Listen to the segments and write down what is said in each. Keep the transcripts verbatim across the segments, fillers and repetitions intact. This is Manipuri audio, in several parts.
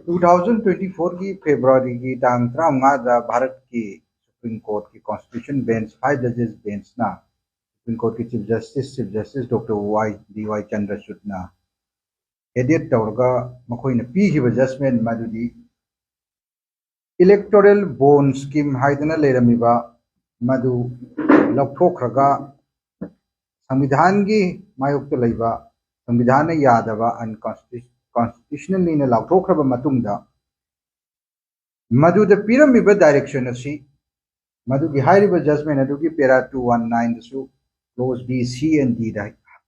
ꯇꯨ ꯊꯥꯎꯖꯟ ꯇ꯭ꯋꯦꯟꯇꯤ ꯐꯣꯔꯒꯤ ꯐꯦꯕ꯭ꯔꯨꯋꯥꯔꯤꯒꯤ ꯇꯥꯡ ꯇꯔꯥꯃꯉꯥꯗ ꯚꯥꯔꯠꯀꯤ ꯁꯨꯄ꯭ꯔꯤꯝ ꯀꯣꯔꯠꯀꯤ ꯀꯣꯟꯁꯇꯤꯇ꯭ꯌꯨꯁꯟ ꯕꯦꯟꯆ, ꯐꯥꯏꯚ ꯖꯖꯦꯁ ꯕꯦꯟꯆꯅ ꯁꯨꯄ꯭ꯔꯤꯝ ꯀꯣꯔꯠꯀꯤ chief justice, chief justice doctor Y D Y ꯆꯟꯗ꯭ꯔꯆꯨꯗꯅ ꯍꯦꯗꯦꯠ ꯇꯧꯔꯒ ꯃꯈꯣꯏꯅ ꯄꯤꯈꯤꯕ ꯖꯁꯃꯦꯟ ꯃꯗꯨꯗꯤ ꯏꯂꯦꯛꯇꯣꯔꯦꯜ ꯕꯣꯟ ꯁ꯭ꯀꯤꯝ ꯍꯥꯏꯗꯅ ꯂꯩꯔꯝꯃꯤꯕ ꯃꯗꯨ ꯂꯧꯊꯣꯛꯈ꯭ꯔꯒ ꯁꯪꯕꯤꯙꯥꯟꯒꯤ ꯃꯥꯌꯣꯛꯇ ꯂꯩꯕ, ꯁꯪꯕꯤꯙꯥꯟꯅ ꯌꯥꯗꯕ, ꯑꯟꯀꯣꯟꯁꯇꯤꯇ꯭ꯌꯨꯁꯅꯦꯜꯅꯤꯅ ꯂꯥꯎꯊꯣꯛꯈ꯭ꯔꯕ ꯃꯇꯨꯡꯗ ꯃꯗꯨꯗ ꯄꯤꯔꯝꯃꯤꯕ ꯗꯥꯏꯔꯦꯛꯁꯟ ꯑꯁꯤ ꯃꯗꯨꯒꯤ ꯍꯥꯏꯔꯤꯕ ꯖꯁꯃꯦꯟ ꯑꯗꯨꯒꯤ ꯄꯦꯔꯥ ꯇꯨ ꯋꯥꯟ ꯅꯥꯏꯟꯗꯁꯨ ꯀ꯭ꯂꯣꯖ ꯕꯤ, ꯁꯤ ꯑꯦꯟ ꯗꯤꯗ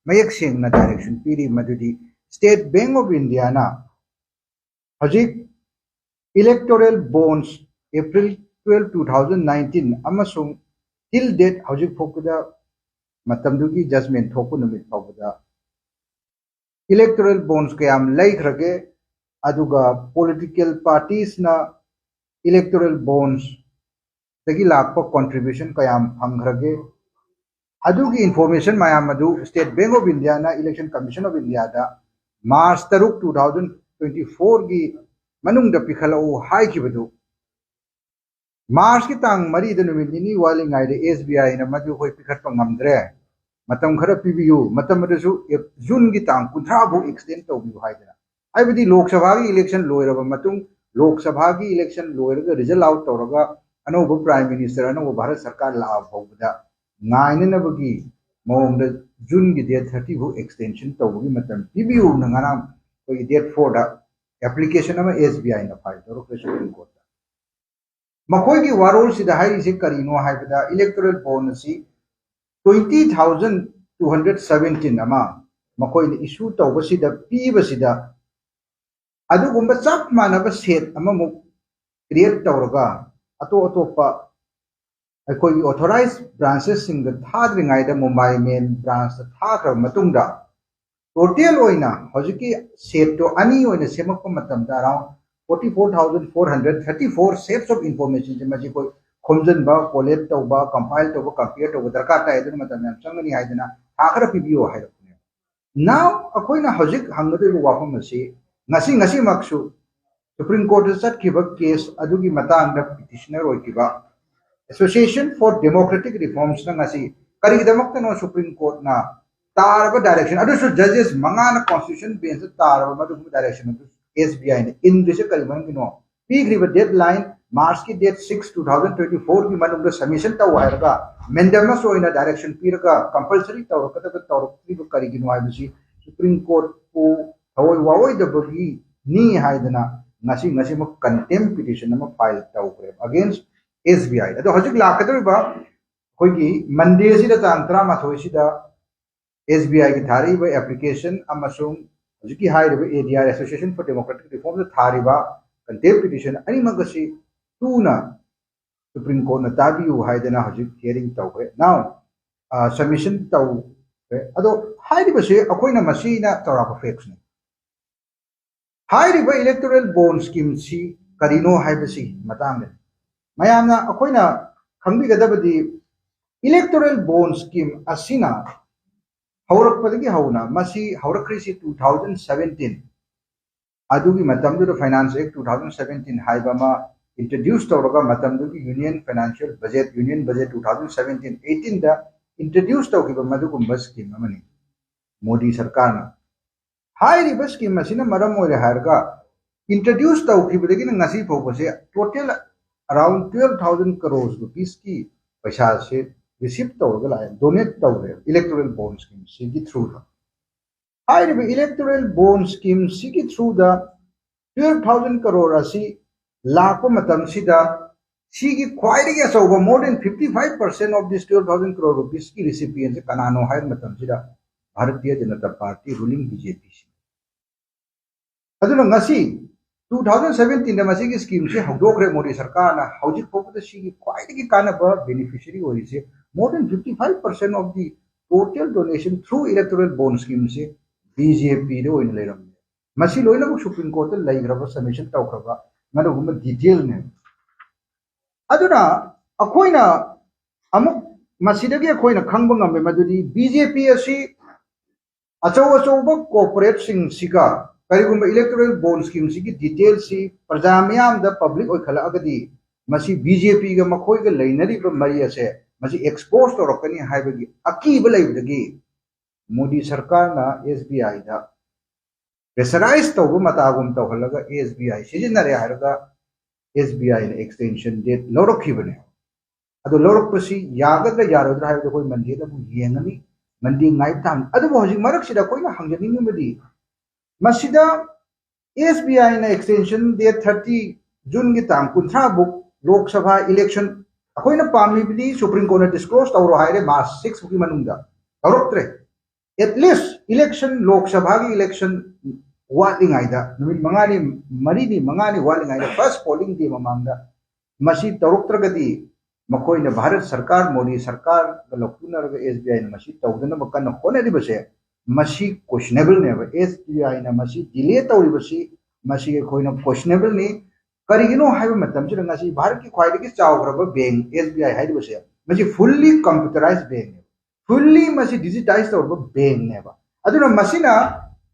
ꯃꯌꯦꯛ ꯁꯦꯡꯅ ꯗꯥꯏꯔꯦꯛꯁꯟ ꯄꯤꯔꯤ, ꯃꯗꯨꯗꯤ ꯁ꯭ꯇꯦꯠ ꯕꯦꯡꯛ ꯑꯣꯐ ꯏꯟꯗꯤꯌꯥꯅ ꯍꯧꯖꯤꯛ electoral bonus April twelve, two thousand nineteen ꯑꯃꯁꯨꯡ ꯇꯤꯜ ꯗꯦꯠ ꯍꯧꯖꯤꯛ ꯐꯥꯎꯕꯗ ꯃꯇꯝꯗꯨꯒꯤ ꯖꯁꯃꯦꯟ ꯊꯣꯛꯄ ꯅꯨꯃꯤꯠ ꯐꯥꯎꯕꯗ ꯏꯂꯦꯛꯇꯣꯔꯦꯜ ꯕꯣꯟꯁ ꯀꯌꯥꯝ ꯂꯩꯈ꯭ꯔꯒꯦ, ꯑꯗꯨꯒ ꯄꯣꯂꯤꯇꯤꯀꯦꯜ ꯄꯥꯔꯇꯤꯁꯅ ꯏꯂꯦꯛꯇꯣꯔꯦꯜ ꯕꯣꯟꯁꯇꯒꯤ ꯂꯥꯛꯄ ꯀꯣꯟꯇ꯭ꯔꯤꯕ꯭ꯌꯨꯁꯟ ꯀꯌꯥꯝ ꯐꯪꯈ꯭ꯔꯒꯦ, ꯑꯗꯨꯒꯤ ꯏꯟꯐꯣꯔꯃꯦꯁꯟ ꯃꯌꯥꯝ ꯑꯗꯨ state bank of Indian election commission of ꯏꯟꯗꯤꯌꯥꯗ ꯃꯥꯔꯆ ꯇꯔꯨꯛ, ꯇꯨ ꯊꯥꯎꯖꯟ ꯇ꯭ꯋꯦꯟꯇꯤ ꯐꯣꯔꯒꯤ ꯃꯅꯨꯡꯗ ꯄꯤꯈꯠꯂꯛꯎ ꯍꯥꯏꯈꯤꯕꯗꯨ ꯃꯥꯔꯆꯀꯤ ꯇꯥꯡ ꯃꯔꯤꯗ ꯅꯨꯃꯤꯠ ꯅꯤꯅꯤ ꯋꯥꯠꯂꯤꯉꯩꯗ ꯑꯦꯁ ꯕꯤ ꯑꯥꯏꯅ ꯃꯗꯨ ꯑꯩꯈꯣꯏ ꯄꯤꯈꯠꯄ ꯉꯝꯗ꯭ꯔꯦ, ꯃꯇꯝ ꯈꯔ ꯄꯤꯕꯤꯌꯨ, ꯃꯇꯝ ꯑꯗꯨꯁꯨ ꯑꯦꯞ-, ꯖꯨꯟꯒꯤ ꯇꯥꯡ ꯀꯨꯟꯊ꯭ꯔꯥ ꯐꯥꯎ ꯑꯦꯛꯁꯇꯦꯟ ꯇꯧꯕꯤꯌꯨ ꯍꯥꯏꯗꯅ꯫ ꯍꯥꯏꯕꯗꯤ ꯂꯣꯛ ꯁꯚꯥꯒꯤ ꯏꯂꯦꯛꯁꯟ ꯂꯣꯏꯔꯕ ꯃꯇꯨꯡ, ꯂꯣꯛ ꯁꯚꯥꯒꯤ ꯏꯂꯦꯛꯁꯟ ꯂꯣꯏꯔꯒ ꯔꯤꯖꯜ ꯑꯥꯎꯠ ꯇꯧꯔꯒ ꯑꯅꯧꯕ ꯄ꯭ꯔꯥꯏꯝ ꯃꯤꯅꯤꯁꯇꯔ, ꯑꯅꯧꯕ ꯚꯥꯔꯠ ꯁꯔꯀꯥꯔ ꯂꯥꯛꯑ ꯐꯥꯎꯕꯗ ꯉꯥꯏꯅꯅꯕꯒꯤ ꯃꯑꯣꯡꯗ ꯖꯨꯟꯒꯤ ꯗꯦꯠ ꯊꯥꯔꯇꯤ ꯐꯥꯎ ꯑꯦꯛꯁꯇꯦꯟꯁꯟ ꯇꯧꯕꯒꯤ ꯃꯇꯝ ꯄꯤꯕꯤꯌꯨꯅ ꯉꯔꯥꯡ ꯑꯩꯈꯣꯏꯒꯤ ꯗꯦꯠ ꯐꯣꯔꯗ ꯑꯦꯄ꯭ꯂꯤꯀꯦꯁꯟ ꯑꯃ ꯑꯦꯁ ꯕꯤ ꯑꯥꯏꯅ ꯐꯥꯏꯜ ꯇꯧꯔꯛꯈ꯭ꯔꯦ ꯁꯨꯄ꯭ꯔꯤꯝ ꯀꯣꯔꯠꯇ꯫ ꯃꯈꯣꯏꯒꯤ ꯋꯥꯔꯣꯜꯁꯤꯗ ꯍꯥꯏꯔꯤꯁꯦ ꯀꯔꯤꯅꯣ ꯍꯥꯏꯕꯗ, ꯏꯂꯦꯛꯇꯣꯔꯦꯜ ꯕꯣꯟ ꯑꯁꯤ twenty thousand two hundred seventeen ꯑꯃ ꯃꯈꯣꯏꯅ ꯏꯁꯨ ꯇꯧꯕꯁꯤꯗ, ꯄꯤꯕꯁꯤꯗ, ꯑꯗꯨꯒꯨꯝꯕ ꯆꯞ ꯃꯥꯟꯅꯕ ꯁꯦꯠ ꯑꯃꯃꯨꯛ ꯀ꯭ꯔꯤꯌꯦꯠ ꯇꯧꯔꯒ ꯑꯇꯣꯞ ꯑꯇꯣꯞꯄ ꯑꯩꯈꯣꯏꯒꯤ ꯑꯣꯊꯣꯔꯥꯏꯖ ꯕ꯭ꯔꯥꯟꯆꯦꯁꯁꯤꯡꯗ ꯊꯥꯗ꯭ꯔꯤꯉꯩꯗ ꯃꯨꯝꯕꯥꯏ ꯃꯦꯟ ꯕ꯭ꯔꯥꯟꯆꯇ ꯊꯥꯈ꯭ꯔꯕ ꯃꯇꯨꯡꯗ, ꯇꯣꯇꯦꯜ ꯑꯣꯏꯅ ꯍꯧꯖꯤꯛꯀꯤ ꯁꯦꯠꯇꯣ ꯑꯅꯤ ꯑꯣꯏꯅ ꯁꯦꯝꯃꯛꯄ ꯃꯇꯝꯗ, around forty four thousand four hundred thirty four sets of information ꯁꯦ ꯃꯁꯤ ꯑꯩꯈꯣꯏ ꯈꯣꯝꯖꯤꯟꯕ, ꯀꯣꯂꯦꯛ ꯇꯧꯕ, ꯀꯝꯄꯥꯏꯜ ꯇꯧꯕ, ꯀꯝꯄꯤꯌꯔ ꯇꯧꯕ ꯗꯔꯀꯥꯔ ꯇꯥꯏ, ꯑꯗꯨꯅ ꯃꯇꯝ ꯌꯥꯝ ꯆꯪꯒꯅꯤ ꯍꯥꯏꯗꯅ ꯊꯥ ꯈꯔ ꯄꯤꯕꯤꯌꯨ ꯍꯥꯏꯔꯛꯄꯅꯦꯕ꯫ Now ꯑꯩꯈꯣꯏꯅ ꯍꯧꯖꯤꯛ ꯍꯪꯒꯗꯣꯏꯕ ꯋꯥꯐꯝ ꯑꯁꯤ, ꯉꯁꯤ, ꯉꯁꯤꯃꯛꯁꯨ ꯁꯨꯄ꯭ꯔꯤꯝ ꯀꯣꯔꯠꯇ ꯆꯠꯈꯤꯕ ꯀꯦꯁ ꯑꯗꯨꯒꯤ ꯃꯇꯥꯡꯗ ꯄꯤꯇꯤꯁꯅꯔ ꯑꯣꯏꯈꯤꯕ Association for Democratic Reformsꯅ ꯉꯁꯤ ꯀꯔꯤꯒꯤꯗꯃꯛꯇꯅꯣ ꯁꯨꯄ꯭ꯔꯤꯝ ꯀꯣꯔꯠꯅ ꯇꯥꯔꯕ ꯗꯥꯏꯔꯦꯛꯁꯟ ꯑꯗꯨꯁꯨ ꯖꯖꯦꯁ ꯃꯉꯥꯅ ꯀꯣꯟꯁꯇꯤꯇ꯭ꯌꯨꯁꯟ ꯕꯦꯟꯁꯇ ꯇꯥꯔꯕ ꯃꯗꯨꯒꯨꯝꯕ ꯗꯥꯏꯔꯦꯛꯁꯟ ꯑꯗꯨ ꯑꯦꯁ ꯕꯤ ꯑꯥꯏꯅ ꯏꯟꯗ꯭ꯔꯤꯁꯦ ꯀꯔꯤ ꯃꯔꯝꯒꯤꯅꯣ? ꯄꯤꯈ꯭ꯔꯤꯕ ꯗꯦꯠ ꯂꯥꯏꯟ ꯃꯥꯔꯆꯀꯤ date six two thousand twenty ꯐꯣꯔꯒꯤ ꯃꯅꯨꯡꯗ ꯁꯕꯃꯤꯁꯟ ꯇꯧ ꯍꯥꯏꯔꯒ ꯃꯦꯟꯗꯃꯁ ꯑꯣꯏꯅ ꯗꯥꯏꯔꯦꯛꯁꯟ ꯄꯤꯔꯒ ꯀꯝꯄꯜꯁꯔꯤ ꯇꯧꯔꯛꯀꯗꯕ ꯇꯧꯔꯛꯇ꯭ꯔꯤꯕ ꯀꯔꯤꯒꯤꯅꯣ ꯍꯥꯏꯕꯁꯤ ꯁꯨꯄ꯭ꯔꯤꯝ ꯀꯣꯔꯠꯄꯨ ꯊꯑꯣꯏ ꯋꯥꯑꯣꯏꯗꯕꯒꯤꯅꯤ ꯍꯥꯏꯗꯅ ꯉꯁꯤ ꯉꯁꯤꯃꯛ ꯀꯟꯇꯦꯝ ꯄꯤꯇꯤꯁꯟ ꯑꯃ ꯐꯥꯏꯜ ꯇꯧꯈ꯭ꯔꯦ against S B I꯫ ꯑꯗꯣ ꯍꯧꯖꯤꯛ ꯂꯥꯛꯀꯗꯧꯔꯤꯕ ꯑꯩꯈꯣꯏꯒꯤ ꯃꯟꯗꯦꯁꯤꯗ ꯇꯥꯡ ꯇꯔꯥꯃꯥꯊꯣꯏꯁꯤꯗ ꯑꯦꯁ ꯕꯤ ꯑꯥꯏꯒꯤ ꯊꯥꯔꯛꯏꯕ ꯑꯦꯄ꯭ꯂꯤꯀꯦꯁꯟ ꯑꯃꯁꯨꯡ ꯍꯧꯖꯤꯛꯀꯤ ꯍꯥꯏꯔꯤꯕ ꯑꯦ D I Association for Democratic Reformꯗ ꯊꯥꯔꯤꯕ ꯀꯟꯇꯦꯝ ꯄꯤꯇꯤꯁꯟ ꯑꯅꯤꯃꯛ ꯑꯁꯤ ꯊꯨꯅ ꯁꯨꯄ꯭ꯔꯤꯝ ꯀꯣꯔꯠꯅ ꯇꯥꯕꯤꯌꯨ ꯍꯥꯏꯗꯅ ꯍꯧꯖꯤꯛ ꯍꯤꯌꯔꯤꯡ ꯇꯧꯈ꯭ꯔꯦ꯫ Now submission ꯇꯧꯈ꯭ꯔꯦ꯫ ꯑꯗꯣ ꯍꯥꯏꯔꯤꯕꯁꯤ ꯑꯩꯈꯣꯏꯅ ꯃꯁꯤꯅ ꯆꯥꯎꯔꯥꯛꯄ ꯐꯦꯛꯁꯅꯤ꯫ ꯍꯥꯏꯔꯤꯕ ꯏꯂꯦꯛꯇꯣꯔꯦꯜ ꯕꯣꯟ ꯁ꯭ꯀꯤꯝꯁꯤ ꯀꯔꯤꯅꯣ ꯍꯥꯏꯕꯁꯤ ꯃꯇꯥꯡꯗꯅꯤ꯫ ꯃꯌꯥꯝꯅ ꯑꯩꯈꯣꯏꯅ ꯈꯪꯕꯤꯒꯗꯕꯗꯤ ꯏꯂꯦꯛꯇꯣꯔꯦꯜ ꯕꯣꯟ ꯁ꯭ꯀꯤꯝ ꯑꯁꯤꯅ ꯍꯧꯔꯛꯄꯗꯒꯤ ꯍꯧꯅ ꯃꯁꯤ ꯍꯧꯔꯛꯈ꯭ꯔꯤꯁꯤ two thousand seventeen, ꯑꯗꯨꯒꯤ ꯃꯇꯝꯗꯨꯗ Finance Act two thousand seventeen ꯍꯥꯏꯕ ꯑꯃ ꯏꯟꯇ꯭ꯔꯣꯗ꯭ꯌꯨꯁ ꯇꯧꯔꯒ ꯃꯇꯝꯗꯨꯒꯤ union financial budget, union budget two thousand seventeen eighteenꯗ ꯏꯟꯇ꯭ꯔꯣꯗ꯭ꯌꯨꯁ ꯇꯧꯈꯤꯕ ꯃꯗꯨꯒꯨꯝꯕ ꯁ꯭ꯀꯤꯝ ꯑꯃꯅꯤ꯫ ꯃꯣꯗꯤ ꯁꯔꯀꯥꯔꯅ ꯍꯥꯏꯔꯤꯕ ꯁ꯭ꯀꯤꯝ ꯑꯁꯤꯅ ꯃꯔꯝ ꯑꯣꯏꯔꯦ ꯍꯥꯏꯔꯒ ꯏꯟꯇ꯭ꯔꯣꯗ꯭ꯌꯨꯁ ꯇꯧꯈꯤꯕꯗꯒꯤꯅ ꯉꯁꯤ ꯐꯥꯎꯕꯁꯦ total around twelve thousand crore rupeesꯀꯤ ꯄꯩꯁꯥꯁꯦ ꯔꯤꯁꯤꯞ ꯇꯧꯔꯒ ꯂꯥꯛꯑꯦ, ꯗꯣꯅꯦꯠ ꯇꯧꯔꯦ ꯏꯂꯦꯛꯇꯣꯔꯦꯜ ꯕꯣꯟ ꯁ꯭ꯀꯤꯝꯁꯤꯒꯤ ꯊ꯭ꯔꯨꯗ꯫ ꯍꯥꯏꯔꯤꯕ ꯏꯂꯦꯛꯇꯣꯔꯦꯜ ꯕꯣꯟ ꯁ꯭ꯀꯤꯝꯁꯤꯒꯤ ꯊ꯭ꯔꯨꯗ twelve thousand crore ꯑꯁꯤ ꯂꯥꯛꯄ ꯃꯇꯝꯁꯤꯗ ꯁꯤꯒꯤ ꯈ꯭ꯋꯥꯏꯗꯒꯤ ꯑꯆꯧꯕ more than fifty five percent of this twelve thousand crore rupeesꯀꯤ recipientꯁꯦ ꯀꯅꯥꯅꯣ ꯍꯥꯏꯕ ꯃꯇꯝꯁꯤꯗ Bharatiya Janata party, ruling B J ꯄꯤꯁꯤ꯫ ꯑꯗꯨꯅ ꯉꯁꯤ two thousand seventeenꯗ ꯃꯁꯤꯒꯤ ꯁ꯭ꯀꯤꯝꯁꯤ ꯍꯧꯗꯣꯛꯈ꯭ꯔꯦ ꯃꯣꯗꯤ ꯁꯔꯀꯥꯔꯅ꯫ ꯍꯧꯖꯤꯛ ꯐꯥꯎꯕꯗ ꯁꯤꯒꯤ ꯈ꯭ꯋꯥꯏꯗꯒꯤ ꯀꯥꯟꯅꯕ ꯕꯦꯅꯤꯐꯤꯁꯔꯤ ꯑꯣꯏꯔꯤꯁꯦ more than fifty five percent of the total donation through electoral bond schemeꯁꯦ ꯕꯤ ꯖꯦ ꯄꯤꯗ ꯑꯣꯏꯅ ꯂꯩꯔꯝꯃꯦ꯫ ꯃꯁꯤ ꯂꯣꯏꯅꯃꯛ ꯁꯨꯄ꯭ꯔꯤꯝ ꯀꯣꯔꯠꯇ ꯂꯩꯈ꯭ꯔꯕ, ꯁꯕꯃꯤꯁꯟ ꯇꯧꯈ꯭ꯔꯕ ꯃꯗꯨꯒꯨꯝꯕ ꯗꯤꯇꯦꯜꯅꯦꯕ꯫ ꯑꯗꯨꯅ ꯑꯩꯈꯣꯏꯅ ꯑꯃꯨꯛ ꯃꯁꯤꯗꯒꯤ ꯑꯩꯈꯣꯏꯅ ꯈꯪꯕ ꯉꯝꯃꯦ ꯃꯗꯨꯗꯤ ꯕꯤ ꯖꯦ ꯄꯤ ꯑꯁꯤ ꯑꯆꯧ ꯑꯆꯧꯕ ꯀꯣꯔꯄꯣꯔꯦꯠꯁꯤꯡꯁꯤꯒ ꯀꯔꯤꯒꯨꯝꯕ electoral bond scheme ꯁꯤꯒꯤ detail ꯁꯤ ꯄ꯭ꯔꯖꯥ ꯃꯤꯌꯥꯝꯗ public ꯑꯣꯏꯈꯠꯂꯛꯑꯒꯗꯤ ꯃꯁꯤ ꯕꯤ ꯖꯦ ꯄꯤꯒ ꯃꯈꯣꯏꯒ ꯂꯩꯅꯔꯤꯕ ꯃꯔꯤ ꯑꯁꯦ ꯃꯁꯤ expose ꯇꯧꯔꯛꯀꯅꯤ ꯍꯥꯏꯕꯒꯤ ꯑꯀꯤꯕ ꯂꯩꯕꯗꯒꯤ ꯃꯣꯗꯤ ꯁꯔꯀꯥꯔꯅ ꯑꯦꯁ ꯕꯤ ꯑꯥꯏꯗ pressurize ꯇꯧꯕ ꯃꯇꯥꯒꯨꯝ ꯇꯧꯍꯜꯂꯒ ꯑꯦꯁ ꯕꯤ ꯑꯥꯏ ꯁꯤꯖꯤꯟꯅꯔꯦ ꯍꯥꯏꯔꯒ ꯑꯦꯁ ꯕꯤ ꯑꯥꯏꯅ extension date ꯂꯧꯔꯛꯈꯤꯕꯅꯦ꯫ ꯑꯗꯣ ꯂꯧꯔꯛꯄꯁꯤ ꯌꯥꯒꯗ꯭ꯔꯥ ꯌꯥꯔꯣꯏꯗ꯭ꯔꯥ ꯍꯥꯏꯕꯗꯨ ꯑꯩꯈꯣꯏ Monday ꯗ ꯑꯃꯨꯛ ꯌꯦꯡꯉꯅꯤ, Monday ꯉꯥꯏꯕ ꯇꯥꯕꯅꯤ꯫ ꯑꯗꯨꯕꯨ ꯍꯧꯖꯤꯛ ꯃꯔꯛꯁꯤꯗ ꯑꯩꯈꯣꯏꯅ ꯍꯪꯖꯅꯤꯡꯉꯤꯕꯗꯤ ꯃꯁꯤꯗ ꯑꯦꯁ ꯕꯤ ꯑꯥꯏꯅ extension date thirty, June ꯒꯤ ꯇꯥꯡ ꯀꯨꯟꯊ꯭ꯔꯥ ꯐꯥꯎ ꯂꯣꯛ ꯁꯚꯥ election ꯑꯩꯈꯣꯏꯅ ꯄꯥꯝꯃꯤꯕꯗꯤ Supreme Court ꯅ disclose ꯇꯧꯔꯣ ꯍꯥꯏꯔꯦ March six ꯐꯥꯎꯒꯤ ꯃꯅꯨꯡꯗ꯫ ꯇꯧꯔꯛꯇ꯭ꯔꯦ꯫ At least election, ꯂꯣꯛ ꯁꯚꯥꯒꯤ election ꯋꯥꯠꯂꯤꯉꯩꯗ, ꯅꯨꯃꯤꯠ ꯃꯉꯥꯅꯤ, ꯃꯔꯤꯅꯤ, ꯃꯉꯥꯅꯤ ꯋꯥꯠꯂꯤꯉꯩꯗ, first polling day ꯃꯃꯥꯡꯗ ꯃꯁꯤ ꯇꯧꯔꯛꯇ꯭ꯔꯒꯗꯤ ꯃꯈꯣꯏꯅ ꯚꯥꯔꯠ ꯁꯔꯀꯥꯔ, ꯃꯣꯗꯤ ꯁꯔꯀꯥꯔꯒ ꯂꯧꯇꯨꯅꯔꯒ ꯑꯦꯁ ꯕꯤ ꯑꯥꯏꯅ ꯃꯁꯤ ꯇꯧꯗꯅꯕ ꯀꯟꯅ ꯍꯣꯠꯅꯔꯤꯕꯁꯦ ꯃꯁꯤ questionable ꯅꯦꯕ꯫ ꯑꯦꯁ ꯕꯤ ꯑꯥꯏꯅ ꯃꯁꯤ delay ꯇꯧꯔꯤꯕꯁꯤ ꯃꯁꯤ ꯑꯩꯈꯣꯏꯅ questionable ꯅꯤ꯫ ꯀꯔꯤꯒꯤꯅꯣ ꯍꯥꯏꯕ ꯃꯇꯝꯁꯤꯗ ꯉꯁꯤ ꯚꯥꯔꯠꯀꯤ ꯈ꯭ꯋꯥꯏꯗꯒꯤ ꯆꯥꯎꯈ꯭ꯔꯕ bank ꯑꯦꯁ ꯕꯤ ꯑꯥꯏ ꯍꯥꯏꯔꯤꯕꯁꯦ ꯃꯁꯤ fully computerized bank ꯅꯦꯕ, fully ꯃꯁꯤ digitize ꯇꯧꯔꯕ bank ꯅꯦꯕ꯫ ꯑꯗꯨꯅ ꯃꯁꯤꯅ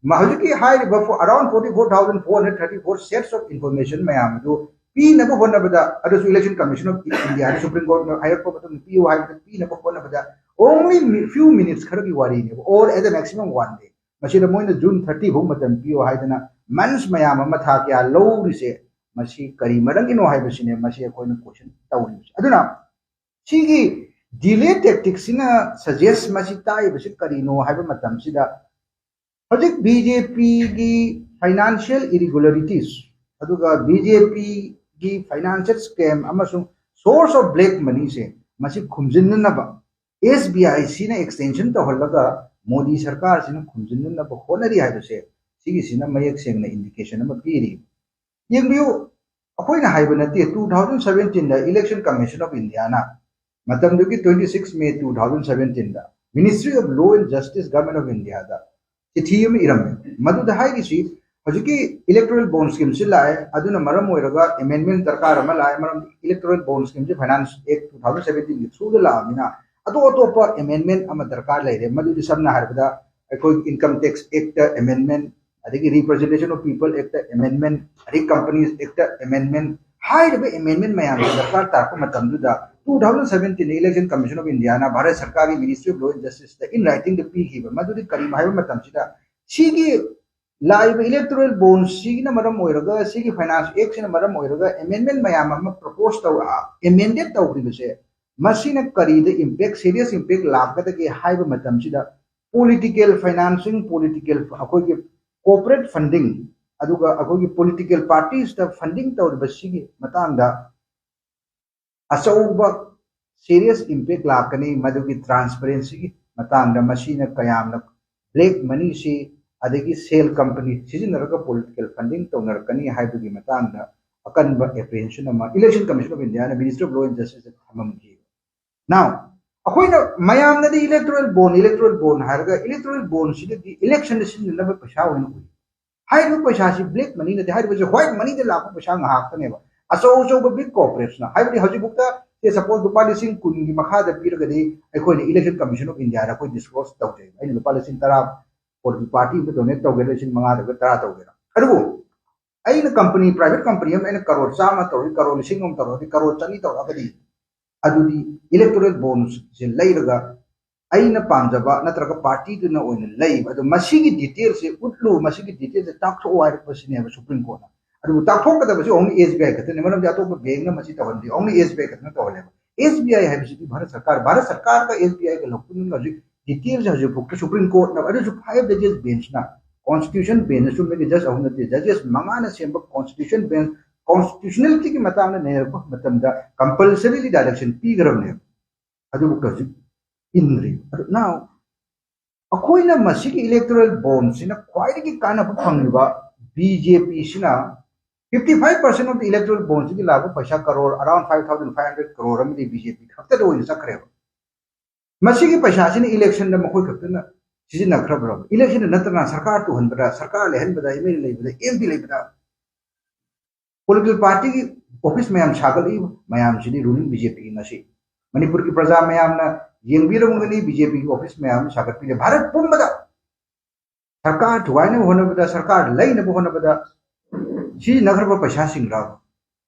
ꯃ-, ꯍꯧꯖꯤꯛꯀꯤ ꯍꯥꯏꯔꯤꯕ ꯐꯣ-, around forty four thousand four hundred thirty four sets of information ꯃꯌꯥꯝ ꯑꯗꯨ ꯄꯤꯅꯕ ꯍꯣꯠꯅꯕꯗ, ꯑꯗꯨꯁꯨ Election Commission of India ꯅ Supreme Court ꯅ ꯍꯥꯏꯔꯛꯄ ꯃꯇꯝꯗ ꯄꯤꯌꯨ ꯍꯥꯏꯕꯗ ꯄꯤꯅꯕ ꯍꯣꯠꯅꯕꯗ only mi-, few minutes ꯈꯔꯒꯤ ꯋꯥꯔꯤꯅꯦꯕ, or at the maximum one day꯫ ꯃꯁꯤꯗ ꯃꯣꯏꯅ June thirty ꯐꯥꯎ ꯃꯇꯝ ꯄꯤꯌꯨ ꯍꯥꯏꯗꯅ months ꯃꯌꯥꯝ ꯑꯃ, ꯊꯥ ꯀꯌꯥ ꯂꯧꯔꯤꯁꯦ ꯃꯁꯤ ꯀꯔꯤ ꯃꯔꯝꯒꯤꯅꯣ ꯍꯥꯏꯕꯁꯤꯅꯦ ꯃꯁꯤ ꯑꯩꯈꯣꯏꯅ question ꯇꯧꯔꯤꯕꯁꯦ꯫ ꯑꯗꯨꯅ ꯁꯤꯒꯤ delay tactics ꯁꯤꯅ suggest ꯃꯁꯤ ꯇꯥꯛꯏꯕꯁꯤ ꯀꯔꯤꯅꯣ ꯍꯥꯏꯕ ꯃꯇꯝꯁꯤꯗ ꯍꯧꯖꯤꯛ ꯕꯤ ꯖꯦ ꯄꯤꯒꯤ financial irregularities ꯑꯗꯨꯒ ꯕꯤ ꯖꯦ ꯄꯤꯒꯤ financial scam ꯑꯃꯁꯨꯡ source of black money ꯁꯦ ꯃꯁꯤ ꯈꯨꯝꯖꯤꯟꯅꯅꯕ ꯑꯦꯁ ꯕꯤ ꯑꯥꯏ ꯁꯤꯅ extension ꯇꯧꯍꯜꯂꯒ ꯃꯣꯗꯤ ꯁꯔꯀꯥꯔꯁꯤꯅ ꯈꯨꯝꯖꯤꯟꯅꯅꯕ ꯍꯣꯠꯅꯔꯤ ꯍꯥꯏꯕꯁꯦ ꯁꯤꯒꯤꯁꯤꯅ ꯃꯌꯦꯛ ꯁꯦꯡꯅ indication ꯑꯃ ꯄꯤꯔꯤ꯫ ꯌꯦꯡꯕꯤꯌꯨ, ꯑꯩꯈꯣꯏꯅ ꯍꯥꯏꯕ ꯅꯠꯇꯦ, two thousand seventeen the Election Commission of India ꯅ ꯃꯇꯝꯗꯨꯒꯤ twenty six May two thousand seventeen the Ministry of Law and Justice, Government of India ꯗ ꯆꯤꯊꯤ ꯑꯃ ꯏꯔꯝꯃꯦ꯫ ꯃꯗꯨꯗ ꯍꯥꯏꯔꯤꯁꯤ ꯍꯧꯖꯤꯛꯀꯤ electoral bond scheme ꯁꯤ ꯂꯥꯛꯑꯦ, ꯑꯗꯨꯅ ꯃꯔꯝ ꯑꯣꯏꯔꯒ amendment ꯗꯔꯀꯥꯔ ꯑꯃ ꯂꯥꯛꯑꯦ, ꯃꯔꯝꯗꯤ electoral bond scheme ꯁꯤ Finance Act two thousand seventeen ꯒꯤ through ꯗ ꯂꯥꯛꯑꯕꯅꯤꯅ ꯑꯇꯣꯞ ꯑꯇꯣꯞꯄ amendment ꯑꯃ ꯗꯔꯀꯥꯔ ꯂꯩꯔꯦ꯫ ꯃꯗꯨꯗꯤ ꯁꯝꯅ ꯍꯥꯏꯔꯕꯗ ꯑꯩꯈꯣꯏ Income Tax Act ꯇ amendment, ꯑꯗꯒꯤ Representation of People Act amendment, ꯑꯗꯒꯤ Companies Act amendment, ꯍꯥꯏꯔꯤꯕ amendment ꯃꯌꯥꯝꯁꯤ ꯗꯔꯀꯥꯔ ꯇꯥꯔꯛꯄ ꯃꯇꯝꯗꯨꯗ two thousand seventeen Election Commission of Indiaꯅ Bharat ꯁꯔꯀꯥꯔꯒꯤ Ministry of Law and Justiceꯇ in writingꯗ ꯄꯤꯈꯤꯕ꯫ ꯃꯗꯨꯗꯤ ꯀꯔꯤꯅꯣ ꯍꯥꯏꯕ ꯃꯇꯝꯁꯤꯗ ꯁꯤꯒꯤ ꯂꯥꯛꯏꯕ electoral bondꯁꯤꯒꯤꯅ ꯃꯔꯝ ꯑꯣꯏꯔꯒ, ꯁꯤꯒꯤ Finance Actꯁꯤꯅ ꯃꯔꯝ ꯑꯣꯏꯔꯒ amendment ꯃꯌꯥꯝ ꯑꯃ propose ꯇꯧ amended ꯇꯧꯈꯤꯕꯁꯦ, ꯃꯁꯤꯅ ꯀꯔꯤꯗ impact, serious impact ꯂꯥꯛꯀꯗꯒꯦ ꯍꯥꯏꯕ ꯃꯇꯝꯁꯤꯗ political financing, political ꯑꯩꯈꯣꯏꯒꯤ corporate funding, ꯑꯗꯨꯒ ꯑꯩꯈꯣꯏꯒꯤ political partiesꯇ funding ꯇꯧꯔꯤꯕ ꯁꯤꯒꯤ ꯃꯇꯥꯡꯗ ꯑꯆꯧꯕ serious impact ꯂꯥꯛꯀꯅꯤ꯫ ꯃꯗꯨꯒꯤ transparencyꯒꯤ ꯃꯇꯥꯡꯗ, ꯃꯁꯤꯅ ꯀꯌꯥꯝꯅ black moneyꯁꯤ ꯑꯗꯒꯤ shell company ꯁꯤꯖꯤꯟꯅꯔꯒ political funding ꯇꯧꯅꯔꯛꯀꯅꯤ ꯍꯥꯏꯕꯒꯤ ꯃꯇꯥꯡꯗ ꯑꯀꯟꯕ apprehension ꯑꯃ Election Commission of Indiaꯅ Ministry of Law and Justiceꯇ ꯊꯝꯃꯝꯈꯤ꯫ Now, ꯑꯩꯈꯣꯏꯅ ꯃꯌꯥꯝꯅꯗꯤ electoral bond, electoral bond ꯍꯥꯏꯔꯒ electoral bondꯁꯤꯗꯗꯤ electionꯗ ꯁꯤꯖꯤꯟꯅꯅꯕ ꯄꯩꯁꯥ ꯑꯣꯏꯅ ꯎꯏ꯫ ꯍꯥꯏꯔꯤꯕ ꯄꯩꯁꯥꯁꯤ black money ꯅꯠꯇꯦ, ꯍꯥꯏꯔꯤꯕꯁꯤ white moneyꯗ ꯂꯥꯛꯄ ꯄꯩꯁꯥ ꯉꯥꯛꯇꯅꯦꯕ꯫ ꯑꯆꯧ ꯑꯆꯧꯕ big corporatesꯅ, ꯍꯥꯏꯕꯗꯤ ꯍꯧꯖꯤꯛꯐꯥꯎꯗ, say suppose, ꯂꯨꯄꯥ ꯂꯤꯁꯤꯡ ꯀꯨꯟꯒꯤ ꯃꯈꯥꯗ ꯄꯤꯔꯒꯗꯤ ꯑꯩꯈꯣꯏꯅ Election Commission of Indiaꯗ ꯑꯩꯈꯣꯏ disclose ꯇꯧꯖꯩꯕ꯫ ꯑꯩꯅ ꯂꯨꯄꯥ ꯂꯤꯁꯤꯡ ꯇꯔꯥ ꯀꯣꯔꯒꯤ party ꯑꯃ donate ꯇꯧꯒꯦꯔꯥ, ꯂꯤꯁꯤꯡ ꯃꯉꯥ ꯇꯧꯒꯦꯔꯥ, ꯇꯔꯥ ꯇꯧꯒꯦꯔꯥ꯫ ꯑꯗꯨꯕꯨ ꯑꯩꯅ company, private company ꯑꯃ ꯑꯩꯅ ꯀꯔꯣꯔ ꯆꯥꯝꯃ ꯇꯧꯔꯤ, ꯀꯔꯣꯔ ꯂꯤꯁꯤꯡ ꯑꯃ ꯇꯧꯔꯛꯑꯗꯤ, ꯀꯔꯣꯔ ꯆꯅꯤ ꯇꯧꯔꯛꯑꯒꯗꯤ, ꯑꯗꯨꯗꯤ electoral bondꯁꯦ ꯂꯩꯔꯒ ꯑꯩꯅ ꯄꯥꯝꯖꯕ ꯅꯠꯇ꯭ꯔꯒ partyꯗꯨꯅ ꯑꯣꯏꯅ ꯂꯩꯕ꯫ ꯑꯗꯣ ꯃꯁꯤꯒꯤ detailꯁꯦ ꯎꯠꯂꯨ, ꯃꯁꯤꯒꯤ detailꯁꯦ ꯇꯥꯛꯊꯣꯛꯑꯣ ꯍꯥꯏꯔꯛꯄꯁꯤꯅꯦꯕ Supreme Courtꯅ꯫ ꯑꯗꯨꯕꯨ ꯇꯥꯛꯊꯣꯛꯀꯗꯕꯁꯤ only SBI ꯈꯛꯇꯅꯤ, ꯃꯔꯝꯗꯤ ꯑꯇꯣꯞꯄ bankꯅ ꯃꯁꯤ ꯇꯧꯍꯟꯗꯦ, only SBI ꯈꯛꯇꯅ ꯇꯧꯍꯜꯂꯦꯕ꯫ SBI ꯍꯥꯏꯕꯁꯤꯗꯤ ꯚꯥꯔꯠ ꯁꯔꯀꯥꯔ, ꯚꯥꯔꯠ ꯁꯔꯀꯥꯔꯒ SBIꯒ ꯂꯧꯁꯤꯟꯕ ꯍꯧꯖꯤꯛ detailꯁꯦ ꯍꯧꯖꯤꯛꯐꯥꯎꯗ Supreme Courtꯅ, ꯑꯗꯨꯁꯨ five judges benchꯅ, constitution benchꯅ, ꯆꯨꯝꯅꯒꯤ judge ꯑꯍꯨꯝ ꯅꯠꯇꯦ, judges ꯃꯉꯥꯅ ꯁꯦꯝꯕ constitution bench, constitutionalityꯒꯤ ꯃꯇꯥꯡꯗ ꯅꯩꯅꯔꯛꯄ ꯃꯇꯝꯗ compulsorily direction ꯄꯤꯈ꯭ꯔꯕꯅꯦꯕ꯫ ꯑꯗꯨꯕꯨ ꯍꯧꯖꯤꯛ ꯏꯟꯗ꯭ꯔꯤ꯫ ꯑꯗꯨ now ꯑꯩꯈꯣꯏꯅ ꯃꯁꯤꯒꯤ electoral bondꯁꯤꯅ ꯈ꯭ꯋꯥꯏꯗꯒꯤ ꯀꯥꯟꯅꯕ ꯐꯪꯂꯤꯕ BJPꯁꯤꯅ fifty five percent of the electoral bondꯁꯤꯒꯤ ꯂꯥꯛꯄ ꯄꯩꯁꯥ crore around five thousand five hundred crore ꯑꯃꯗꯤ BJP ꯈꯛꯇꯗ ꯑꯣꯏꯅ ꯆꯠꯈ꯭ꯔꯦꯕ꯫ ꯃꯁꯤꯒꯤ ꯄꯩꯁꯥꯁꯤꯅ electionꯗ ꯃꯈꯣꯏ ꯈꯛꯇꯅ ꯁꯤꯖꯤꯟꯅꯈ꯭ꯔꯕ꯭ꯔꯕ? Electionꯗ ꯅꯠꯇꯅ ꯁꯔꯀꯥꯔ ꯇꯨꯍꯟꯕꯗ, ꯁꯔꯀꯥꯔ ꯂꯩꯍꯟꯕꯗ, MLA ꯂꯩꯕꯗ, MP ꯂꯩꯕꯗ, political partyꯒꯤ office ꯃꯌꯥꯝ ꯁꯥꯒꯠꯂꯛꯏꯕ ꯃꯌꯥꯝꯁꯤꯗꯤ ruling BJPꯒꯤ ꯉꯁꯤ꯫ ꯃꯅꯤꯄꯨꯔꯒꯤ ꯄ꯭ꯔꯖꯥ ꯃꯌꯥꯝꯅ ꯌꯦꯡꯕꯤꯔꯝꯒꯅꯤ, BJPꯒꯤ office ꯃꯌꯥꯝ ꯁꯥꯒꯠꯄꯤꯔꯦ꯫ ꯚꯥꯔꯠ ꯄꯨꯝꯕꯗ ꯁꯔꯀꯥꯔ ꯊꯨꯒꯥꯏꯅꯕ ꯍꯣꯠꯅꯕꯗ, ꯁꯔꯀꯥꯔ ꯂꯩꯅꯕ ꯍꯣꯠꯅꯕꯗ ꯁꯤꯖꯤꯟꯅꯈ꯭ꯔꯕ ꯄꯩꯁꯥꯁꯤꯡꯔ?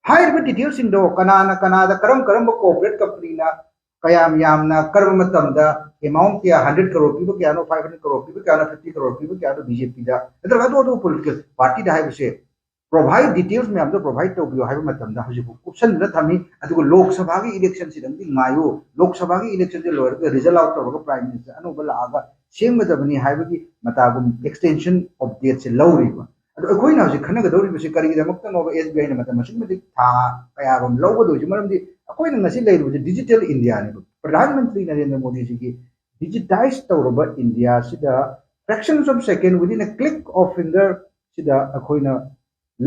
ꯍꯥꯏꯔꯤꯕ ꯗꯤꯇꯦꯜꯁꯤꯡꯗꯣ ꯀꯅꯥꯅ ꯀꯅꯥꯗ ꯀꯔꯝ ꯀꯔꯝꯕ ꯀꯣꯔꯄꯣꯔꯦꯠ ꯀꯝꯄꯅꯤꯅ ꯀꯌꯥꯝ ꯌꯥꯝꯅ ꯀꯔꯝꯕ ꯃꯇꯝꯗ ꯑꯦꯃꯥꯎꯟ ꯀꯌꯥ, ꯍꯟꯗ꯭ꯔꯦꯠ ꯀꯔꯣꯔ ꯄꯤꯕ ꯀꯌꯥꯅꯣ, ꯐꯥꯏꯚ ꯍꯟꯗ꯭ꯔꯦꯠ ꯀꯔꯣꯔ ꯄꯤꯕ ꯀꯌꯥꯅꯣ, ꯐꯤꯐꯇꯤ ꯀꯔꯣꯔ ꯄꯤꯕ ꯀꯌꯥꯅꯣ ꯕꯤ ꯖꯦ ꯄꯤꯗ ꯅꯠꯇ꯭ꯔꯒ ꯑꯇꯣꯞ ꯑꯇꯣꯞꯄ ꯄꯣꯂꯤꯇꯤꯀꯦꯜ ꯄꯥꯔꯇꯤꯗ ꯍꯥꯏꯕꯁꯦ ꯄ꯭ꯔꯣꯚꯥꯏꯠ ꯗꯤꯇꯦꯜꯁ ꯃꯌꯥꯝꯗꯣ ꯄ꯭ꯔꯣꯚꯥꯏꯠ ꯇꯧꯕꯤꯌꯨ ꯍꯥꯏꯕ ꯃꯇꯝꯗ ꯍꯧꯖꯤꯛ ꯐꯥꯎ ꯀꯨꯞꯁꯟꯗꯨꯅ ꯊꯝꯃꯤ꯫ ꯑꯗꯨꯒ ꯂꯣꯛ ꯁꯚꯥꯒꯤ ꯏꯂꯦꯛꯁꯟꯁꯤꯗꯪꯗꯤ ꯉꯥꯏꯌꯨ, ꯂꯣꯛ ꯁꯚꯥꯒꯤ ꯏꯂꯦꯛꯁꯟꯁꯦ ꯂꯣꯏꯔꯒ ꯔꯤꯖꯜ ꯑꯥꯎꯠ ꯇꯧꯔꯒ ꯄ꯭ꯔꯥꯏꯝ ꯃꯤꯅꯤꯁꯇꯔ ꯑꯅꯧꯕ ꯂꯥꯛꯑꯒ ꯁꯦꯝꯒꯗꯕꯅꯤ ꯍꯥꯏꯕꯒꯤ ꯃꯇꯥꯒꯨꯝ ꯑꯦꯛꯁꯇꯦꯟꯁꯟ ꯑꯣꯐ ꯗꯦꯠꯁꯦ ꯂꯧꯔꯤꯕ꯫ ꯑꯗꯣ ꯑꯩꯈꯣꯏꯅ ꯍꯧꯖꯤꯛ ꯈꯟꯅꯒꯗꯧꯔꯤꯕꯁꯤ ꯀꯔꯤꯒꯤꯗꯃꯛꯇꯅꯣꯕ ꯑꯦꯁ ꯕꯤ ꯑꯥꯏꯅ ꯃꯇꯝ ꯑꯁꯨꯛꯀꯤ ꯃꯇꯤꯛ ꯊꯥ ꯀꯌꯥꯔꯣꯝ ꯂꯧꯒꯗꯣꯏꯁꯤ? ꯃꯔꯝꯗꯤ ꯑꯩꯈꯣꯏꯅ ꯉꯁꯤ ꯂꯩꯔꯤꯕꯁꯤ ꯗꯤꯖꯤꯇꯦꯜ ꯏꯟꯗꯤꯌꯥꯅꯦꯕ꯫ ꯄ꯭ꯔꯙꯥꯟ ꯃꯟꯇ꯭ꯔꯤ ꯅꯔꯦꯟꯗ꯭ꯔ ꯃꯣꯗꯤꯖꯤꯒꯤ ꯗꯤꯖꯤꯇꯥꯏꯁ ꯇꯧꯔꯕ ꯏꯟꯗꯤꯌꯥꯁꯤꯗ fraction of second, within a click of finger ꯁꯤꯗ ꯑꯩꯈꯣꯏꯅ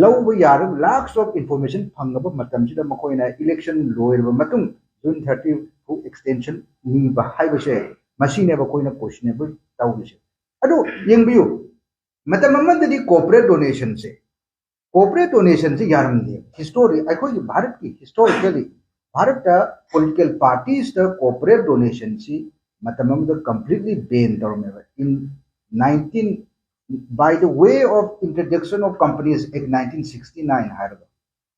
ꯂꯧꯕ ꯌꯥꯔꯕ ꯂꯥꯛꯁ ꯑꯣꯐ ꯏꯟꯐꯣꯔꯃꯦꯁꯟ ꯐꯪꯉꯕ ꯃꯇꯝꯁꯤꯗ ꯃꯈꯣꯏꯅ ꯏꯂꯦꯛꯁꯟ ꯂꯣꯏꯔꯕ ꯃꯇꯨꯡ ꯖꯨꯟ ꯊꯥꯔꯇꯤ ꯐꯥꯎ ꯑꯦꯛꯁꯇꯦꯟꯁꯟ ꯅꯤꯕ ꯍꯥꯏꯕꯁꯦ ꯃꯁꯤꯅꯦꯕ ꯑꯩꯈꯣꯏꯅ ꯀꯣꯏꯁꯟꯅꯦꯕꯜ ꯇꯧꯔꯤꯁꯦ꯫ ꯑꯗꯨ ꯌꯦꯡꯕꯤꯌꯨ, ꯃꯇꯝ ꯑꯃꯗꯗꯤ ꯀꯣꯔꯄꯣꯔꯦꯠ ꯗꯣꯅꯦꯁꯟꯁꯦ, ꯀꯣꯔꯄꯣꯔꯦꯠ ꯗꯣꯅꯦꯁꯟꯁꯦ ꯌꯥꯔꯝꯗꯦ꯫ ꯍꯤꯁꯇꯣꯔꯤ, ꯑꯩꯈꯣꯏꯒꯤ ꯚꯥꯔꯠꯀꯤ ꯍꯤꯁꯇꯣꯔꯤꯀꯦꯜꯂꯤ ꯚꯥꯔꯠꯇ ꯄꯣꯂꯤꯇꯤꯀꯦꯜ ꯄꯥꯔꯇꯤꯁꯇ ꯀꯣꯔꯄꯣꯔꯦꯠ ꯗꯣꯅꯦꯁꯟꯁꯤ ꯃꯇꯝ ꯑꯃꯗ ꯀꯝꯄ꯭ꯂꯤꯠꯂꯤ ꯕꯦꯟ ꯇꯧꯔꯝꯃꯦꯕ꯫ In nineteen, by the way of introduction of Companies Act nineteen sixty nine ꯍꯥꯏꯔꯒ꯫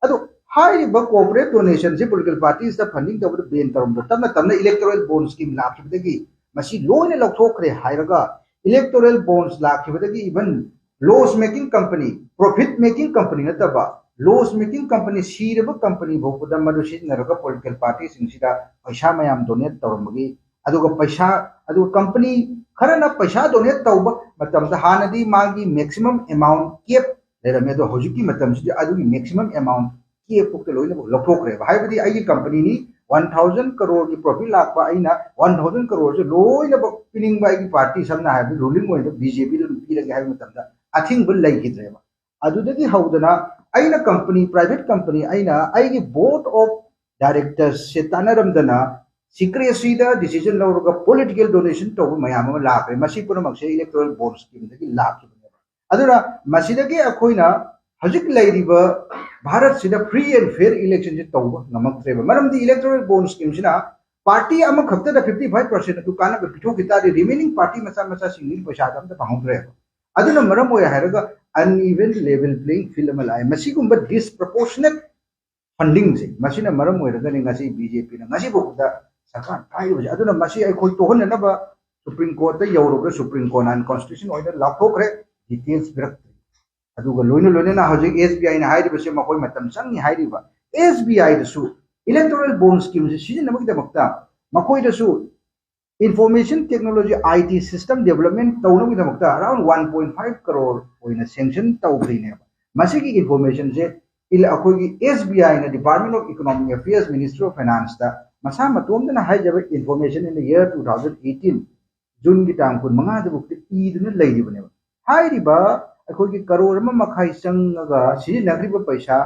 ꯑꯗꯣ ꯍꯥꯏꯔꯤꯕ ꯀꯣꯔꯄꯣꯔꯦꯠ ꯗꯣꯅꯦꯁꯟꯁꯤ ꯄꯣꯂꯤꯇꯤꯀꯦꯜ ꯄꯥꯔꯇꯤꯁꯇ ꯐꯟꯗꯤꯡ ꯇꯧꯕꯗ ꯕꯦꯟ ꯇꯧꯔꯝꯕ, ꯇꯞꯅ ꯇꯞꯅ ꯏꯂꯦꯛꯇꯣꯔꯦꯜ ꯕꯣꯟ ꯁ꯭ꯀꯤꯝ ꯂꯥꯛꯈꯤꯕꯗꯒꯤ ꯃꯁꯤ ꯂꯣꯏꯅ ꯂꯧꯊꯣꯛꯈ꯭ꯔꯦ ꯍꯥꯏꯔꯒ, ꯏꯂꯦꯛꯇꯣꯔꯦꯜ ꯕꯣꯟꯁ ꯂꯥꯛꯈꯤꯕꯗꯒꯤ even loss making company, profit making company ꯅꯠꯇꯕ, loss making company, ꯁꯤꯔꯕ ꯀꯝꯄꯅꯤ ꯐꯥꯎꯕꯗ ꯃꯗꯨ ꯁꯤꯖꯤꯟꯅꯔꯒ ꯄꯣꯂꯤꯇꯤꯀꯦꯜ ꯄꯥꯔꯇꯤꯁꯤꯡꯁꯤꯗ ꯄꯩꯁꯥ ꯃꯌꯥꯝ ꯗꯣꯅꯦꯠ ꯇꯧꯔꯝꯕꯒꯤ, ꯑꯗꯨꯒ ꯄꯩꯁꯥ, ꯑꯗꯨꯒ ꯀꯝꯄꯅꯤ ꯈꯔꯅ ꯄꯩꯁꯥ ꯗꯣꯅꯦꯠ ꯇꯧꯕ ꯃꯇꯝꯗ ꯍꯥꯟꯅꯗꯤ ꯃꯥꯒꯤ ꯃꯦꯛꯁꯤꯃꯝ ꯑꯦꯃꯥꯎꯟ ꯀꯦꯞ ꯂꯩꯔꯝꯃꯦ, ꯑꯗꯣ ꯍꯧꯖꯤꯛꯀꯤ ꯃꯇꯝꯁꯤꯗꯤ ꯑꯗꯨꯒꯤ ꯃꯦꯛꯁꯤꯃꯝ ꯑꯦꯃꯥꯎꯟ ꯀꯦꯞ ꯐꯥꯎꯗ ꯂꯣꯏꯅꯃꯛ ꯂꯧꯊꯣꯛꯈ꯭ꯔꯦꯕ꯫ ꯍꯥꯏꯕꯗꯤ ꯑꯩꯒꯤ ꯀꯝꯄꯅꯤꯅꯤ, ꯋꯥꯟ ꯊꯥꯎꯖꯟ ꯀꯔꯣꯔꯒꯤ ꯄ꯭ꯔꯣꯐꯤꯠ ꯂꯥꯛꯄ, ꯑꯩꯅ ꯋꯥꯟ ꯊꯥꯎꯖꯟ ꯀꯔꯣꯔꯁꯦ ꯂꯣꯏꯅꯃꯛ ꯄꯤꯅꯤꯡꯕ ꯑꯩꯒꯤ ꯄꯥꯔꯇꯤ, ꯁꯝꯅ ꯍꯥꯏꯔꯕꯗ ꯔꯨꯂꯤꯡ ꯑꯣꯏꯅ ꯕꯤ ꯖꯦ ꯄꯤꯗ ꯑꯗꯨꯝ ꯄꯤꯔꯒꯦ ꯍꯥꯏꯕ ꯃꯇꯝꯗ ꯑꯊꯤꯡꯕ ꯂꯩꯈꯤꯗ꯭ꯔꯦꯕ꯫ ꯑꯗꯨꯗꯒꯤ ꯍꯧꯗꯅ ꯑꯩꯅ ꯀꯝꯄꯅꯤ, ꯄ꯭ꯔꯥꯏꯚꯦꯠ ꯀꯝꯄꯅꯤ, ꯑꯩꯅ ꯑꯩꯒꯤ ꯕꯣꯔꯗ ꯑꯣꯐ ꯗꯥꯏꯔꯦꯛꯇꯔꯁꯁꯦ ꯇꯥꯟꯅꯔꯝꯗꯅ ꯁꯤꯀ꯭ꯔꯦꯁꯤꯗ ꯗꯤꯁꯤꯖꯟ ꯂꯧꯔꯒ ꯄꯣꯂꯤꯇꯤꯀꯦꯜ ꯗꯣꯅꯦꯁꯟ ꯇꯧꯕ ꯃꯌꯥꯝ ꯑꯃ ꯂꯥꯛꯈ꯭ꯔꯦ꯫ ꯃꯁꯤ ꯄꯨꯝꯅꯃꯛꯁꯦ ꯏꯂꯦꯛꯇꯣꯔꯦꯜ ꯕꯣꯟ ꯁ꯭ꯀꯤꯝꯗꯒꯤ ꯂꯥꯛꯈꯤꯕꯅꯦꯕ꯫ ꯑꯗꯨꯅ ꯃꯁꯤꯗꯒꯤ ꯑꯩꯈꯣꯏꯅ ꯍꯧꯖꯤꯛ ꯂꯩꯔꯤꯕ ꯚꯥꯔꯠꯁꯤꯗ ꯐ꯭ꯔꯤ ꯑꯦꯟ ꯐꯦꯌꯔ ꯏꯂꯦꯛꯁꯟꯁꯦ ꯇꯧꯕ ꯉꯝꯃꯛꯇ꯭ꯔꯦꯕ꯫ ꯃꯔꯝꯗꯤ ꯏꯂꯦꯛꯇꯣꯔꯦꯜ ꯕꯣꯟ ꯁ꯭ꯀꯤꯝꯁꯤꯅ ꯄꯥꯔꯇꯤ ꯑꯃꯈꯛꯇꯗ ꯐꯤꯐꯇꯤ ꯐꯥꯏꯚ ꯄꯥꯔꯁꯦꯟ ꯑꯗꯨ ꯀꯥꯟꯅꯕ ꯄꯤꯊꯣꯛꯈꯤ ꯇꯥꯔꯗꯤ ꯔꯤꯃꯦꯅꯤꯡ ꯄꯥꯔꯇꯤ ꯃꯆꯥ ꯃꯆꯥꯁꯤꯡꯗꯤ ꯄꯩꯁꯥꯗꯣ ꯑꯝꯇ ꯐꯪꯍꯧꯗ꯭ꯔꯦꯕ꯫ ꯑꯗꯨꯅ ꯃꯔꯝ ꯑꯣꯏ ꯍꯥꯏꯔꯒ uneven level playing field ꯑꯃ ꯂꯥꯛꯑꯦ꯫ ꯃꯁꯤꯒꯨꯝꯕ disproportionate fundingꯁꯦ, ꯃꯁꯤꯅ ꯃꯔꯝ ꯑꯣꯏꯔꯒꯅꯤ ꯉꯁꯤ ꯕꯤ ꯖꯦ ꯄꯤꯅ ꯉꯁꯤ ꯐꯥꯎꯕꯗ ꯁꯔꯀꯥꯔ ꯄꯥꯏꯔꯤꯕꯁꯦ꯫ ꯑꯗꯨꯅ ꯃꯁꯤ ꯑꯩꯈꯣꯏ ꯇꯣꯛꯍꯟꯅꯅꯕ Supreme Courtꯇ ꯌꯧꯔꯨꯕꯗ Supreme Courtꯅ unconstitutional ꯑꯣꯏꯅ ꯂꯥꯎꯊꯣꯛꯈ꯭ꯔꯦ, details ꯄꯤꯔꯛꯇ꯭ꯔꯦ꯫ ꯑꯗꯨꯒ ꯂꯣꯏꯅ ꯂꯣꯏꯅꯅ ꯍꯧꯖꯤꯛ ꯑꯦꯁ ꯕꯤ ꯑꯥꯏꯅ ꯍꯥꯏꯔꯤꯕꯁꯦ ꯃꯈꯣꯏ ꯃꯇꯝ ꯆꯪꯅꯤ ꯍꯥꯏꯔꯤꯕ꯫ ꯑꯦꯁ ꯕꯤ ꯑꯥꯏꯗꯁꯨ electoral bond schemeꯁꯦ ꯁꯤꯖꯤꯟꯅꯕꯒꯤꯗꯃꯛꯇ ꯃꯈꯣꯏꯗꯁꯨ information technology, I T system development ꯇꯧꯅꯕꯒꯤꯗꯃꯛꯇ around one point five crore ꯑꯣꯏꯅ sanction ꯇꯧꯈ꯭ꯔꯤꯅꯦꯕ꯫ ꯃꯁꯤꯒꯤ informationꯁꯦ ꯑꯩꯈꯣꯏꯒꯤ ꯑꯦꯁ ꯕꯤ ꯑꯥꯏꯅ Department of Economic Affairs, Ministry of Financeꯇ ꯃꯁꯥ ꯃꯇꯣꯝꯇꯅ ꯍꯥꯏꯖꯕ information in the year two thousand eighteen Juneꯒꯤ ꯇꯥꯡ ꯀꯨꯟ ꯃꯉꯥꯗꯐꯥꯎꯗ ꯏꯗꯨꯅ ꯂꯩꯔꯤꯕꯅꯦꯕ꯫ ꯍꯥꯏꯔꯤꯕ ꯑꯩꯈꯣꯏꯒꯤ ꯀꯔꯣꯔ ꯑꯃ ꯃꯈꯥꯏ ꯆꯪꯉꯒ ꯁꯤꯖꯤꯟꯅꯈ꯭ꯔꯤꯕ ꯄꯩꯁꯥ,